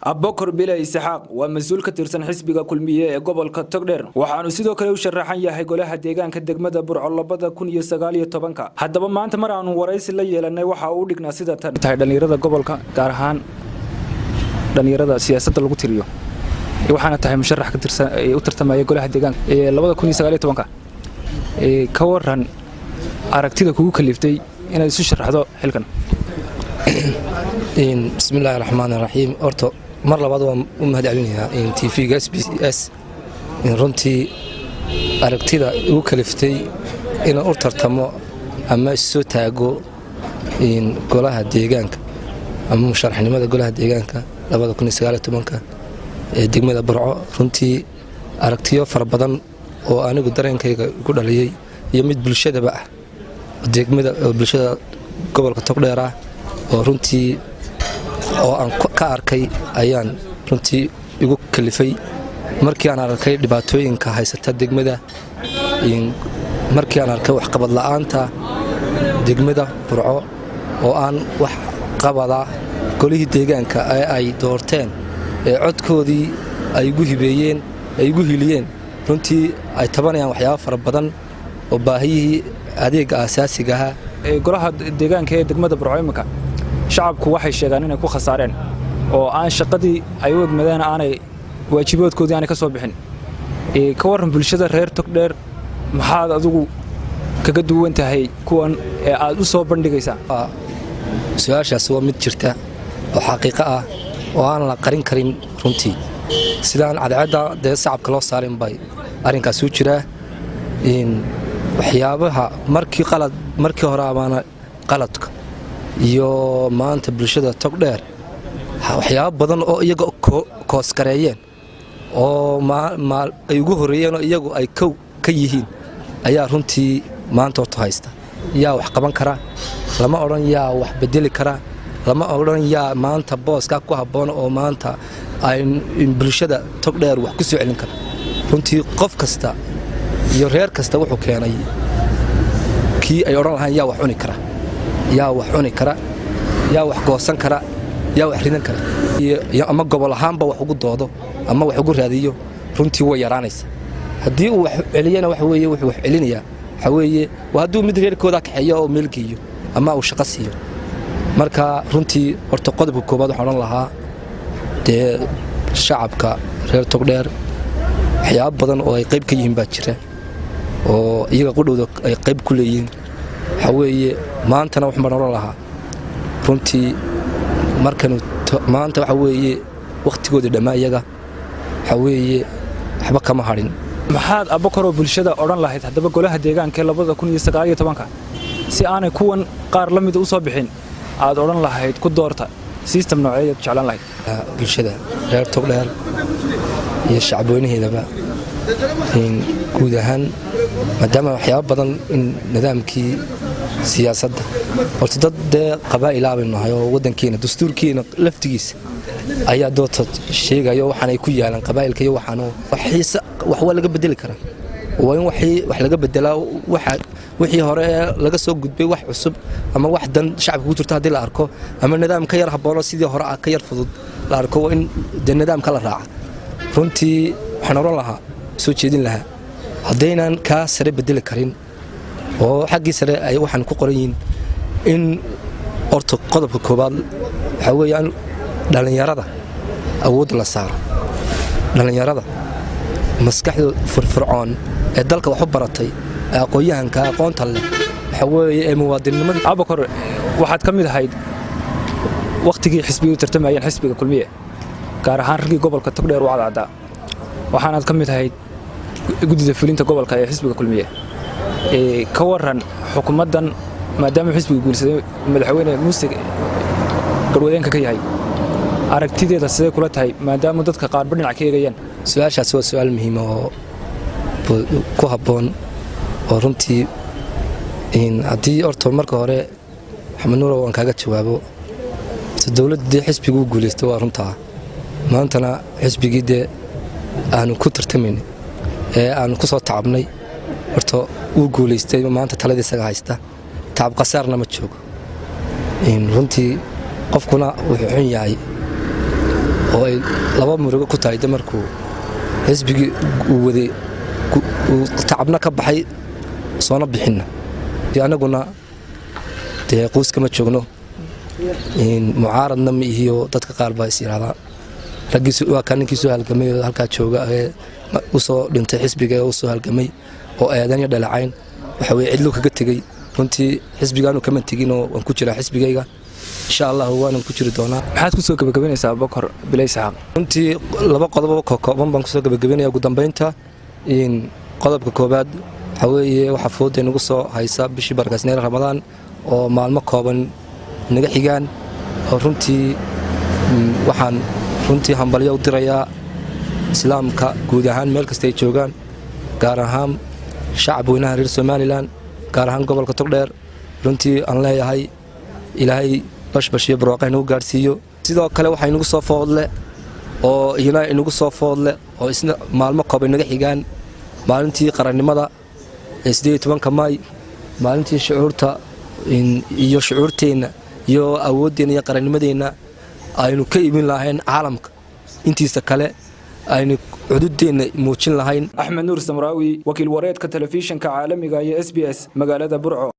Abokor Bile Isxaaq waa mas-uul ka tirsan xisbiga Kulmiye ee gobolka Togdheer. Waxaanu sidoo kale u sharaxan yahay golaha deegaanka degmada Burco 2019-ka. Haddaba maanta mar aanu waraysi la yeelanay, waxa uu dhignaa sida tan: tahay dhallinyarada gobolka, gaar ahaan dhallinyarada siyaasadda lagu tiriyo, waxaana tahay musharax ka tirsan u tartamaya golaha deegaanka ee 2019-ka. Ka waran aragtida kugu kaliftay inaad isu sharaxdo xilkan? Bismi illaahi raxmaan raxiim. Horta mar labaad waan u mahad celinayaa TV-ga SBS. Runtii aragtida igu kaliftay inaan u tartamo ama issoo taago golaha deegaanka ama musharaxnimada golaha deegaanka ee degmada Burco, runtii aragtiyo fara badan oo anigu dareenkayga igu dhaliyey iyo mid bulshadaba ah, degmada bulshada gobolka Togdheer ah, oo runtii oo aan ka arkay ayaan runtii igu kalifay. Markii aan arkay dhibaatooyinka haysata degmada, markii aan arkay waxqabad la'aanta degmada Burco oo aan wax qabada golihii deegaanka ee ay doorteen ee codkoodii ay igu hibeeyeen, ay igu hiliyeen, runtii ay tabanayaan waxyaabo fara badan oo baahiyihii adeegga aasaasiga ahaa. Golaha deegaanka ee degmada Burco imika shacabku waxay sheegaan inay ku khasaareen oo aan shaqadii ay u egmadeen aanay waajibaadkoodii aanay ka soo bixin. Ka warran bulshada reer Togdheer, maxaad adigu kaga duwan tahay kuwan ee aad u soo bandhigaysaa? Su-aashaas waa mid jirta oo xaqiiqo ah oo aan la qarin karin. Runtii sidaan cadceedda dee sacabka loo saarin bay arrinkaas u jiraa. Waxyaabaha markii qalad markii hore abaana qaladka iyo maanta bulshada Togdheer waxyaabo badan oo iyaga kooskareeyeen oo ay ugu horreeyeen oo iyagu ay kow ka yihiin ayaa runtii maanta horta haysta. Yaa wax qaban kara lama odhan, yaa wax bedeli kara lama odhan, yaa maanta booskaa ku habboon oo maanta ay bulshada Togdheer wax ku soo celin kara. Runtii qof kasta iyo reer kasta wuxuu keenay kii ay odhan lahaan yaa wax cuni kara, yaa wax cuni kara, yaa wax goosan kara, yaa wax ridan kara, ama gobol ahaanba wax ugu doodo ama wax ugu raadiyo. Runtii way yaraanaysa. Haddii uu wax celiyana, waxa weeye wuxuu wax celinayaa waxa weeye waa hadduu mid reerkooda kaxeeyo oo meel geeyo ama uu shaqo siiyo. Marka runtii horta qodobka koowaad waxaan odhan lahaa dee shacabka reer Togdheer waxyaabo badan oo ay qayb ka yihiin baa jira oo iyaga qudhowda ay qayb ku leeyihiin. Waxaa weeye maantana waxaan baan odhan lahaa runtii markanu maanta waxa weeye wakhtigoodii dhammaa, iyaga waxa weeye waxba kama hadhin. Maxaad, Abakoroo, bulshada odhan lahayd haddaba golaha deegaanka ee 2019-ka, si aanay kuwan qaar la mida u soo bixin, aad odhan lahayd ku doorta system nooceeyaad jeclaan lahayd? Bulshada reer Togdheer iyo shacabweynaheedaba guud ahaan, maadaama waxyaaba badan in nidaamkii siyaasadda horta dad dee qabaa'ilaa baynu nahay oo waddankiina dastuurkiina laftigiisa ayaa doodta sheegayo waxaanay ku yaalaan qabaa'ilka iyo waxaan xiisa wax waa laga bedeli karaa. Waa in wax laga bedelaa wixii hore ee laga soo gudbay, wax cusub ama wax dan shacabka ku jirto haddii la arko ama nidaam ka yar haboono, sidii hore ah ka yar fudud la arko, waa in dee nidaamka la raaca. Runtii waxaan odhan lahaa, soo jeedin lahaa, haddaynaan kaa sare bedeli karin oo xaggii sare ay waxaan ku qoran yihiin, in horta qodobka koowaad waxaa weeyaan dhallinyarada awoodda la saaro, dhallinyarada maskaxda firfircoon ee dalka wax u baratay, ee aqoon-yahanka aqoonta leh, waxa weeye ee muwaadinnimada. Abakor, waxaad ka mid ahayd wakhtigii xisbiyadu tartamayeen xisbiga Kulmiye, gaar ahaan raggii gobolka Togdheer u cadcaddaa. Waxaanaad ka mid ahayd guddida fulinta gobolka ee xisbiga Kulmiye. Ka waran xukuumaddan, maadaama xisbiga guulsaday, madaxweyne Muuse garwadeenka ka yahay, aragtideeda sidee kula tahay, maadaama dadka qaarba dhinac ka eegayaan? Su-aashaasi waa su-aal muhiima oo ku habboon oo runtii haddii horta marka hore, Maxamed Nuuro, waan kaaga jawaabo. Horta dowladda dee xisbiguu guulaystay, waa runtaa. Maantana xisbigii dee aanu ku tartamaynay ee aanu ku soo tacabnay horta wuu guulaystay, maanta taladii isaga haysta, tacab khasaarna ma joogo. Runtii qofkuna wuxuu xun yahay. Oo ay laba murugo ku tahay de markuu xisbigii uu waday uu tacabna ka baxay, soona bixinna. Anaguna dee quus kama joogno, mucaaradna ma ihiyo. Dadka qaar baa is yidhahdaa raggiisu waa kaa ninkii soo halgamay oo halkaa jooga ee usoo dhintay xisbiga ee usoo halgamay oo eedan iyo dhaleecayn waxa weye cidluu kaga tegey. Runtii xisbigaanu kama teginoo waan ku jiraa xisbigayga, insha Allah waanan ku jiri doonaa. Maxaad ku soo gabagabaynaysaa, Abubakar Bile Isxaaq? Runtii laba qodob kokooban baan kusoo gabagabaynaya. Ugu dambaynta, qodobka koobaad waxaa weeye waxaa fooda nagu soo haysa bishii barakaysneer Ramadaan oo maalmo kooban naga xigaan, oo runtii waxaan runtii hambalyo u dirayaa islaamka guud ahaan meel kasta ay joogaan, gaar ahaan shacab weynaha reer Somaliland, gaar ahaan gobolka Togdheer. Runtii aan leeyahay Ilaahay bashbash iyo barwaaqo inagu gaadhsiiyo. Sidoo kale waxaa inagu soo foodle oo iyana inagu soo foodle oo isna maalmo kooban naga xigaan maalintii qarannimada ee 18-ka Maay, maalintii shucuurta iyo shucuurteenna iyo awooddeenna iyo qarannimadeenna aynu ka iibin lahayn caalamka intiisa kale, aynu cududeenna muujin lahayn. Axmed Nuur Samraawi, wakiil wareedka telefishinka caalamiga iyo SBS, magaalada Burco.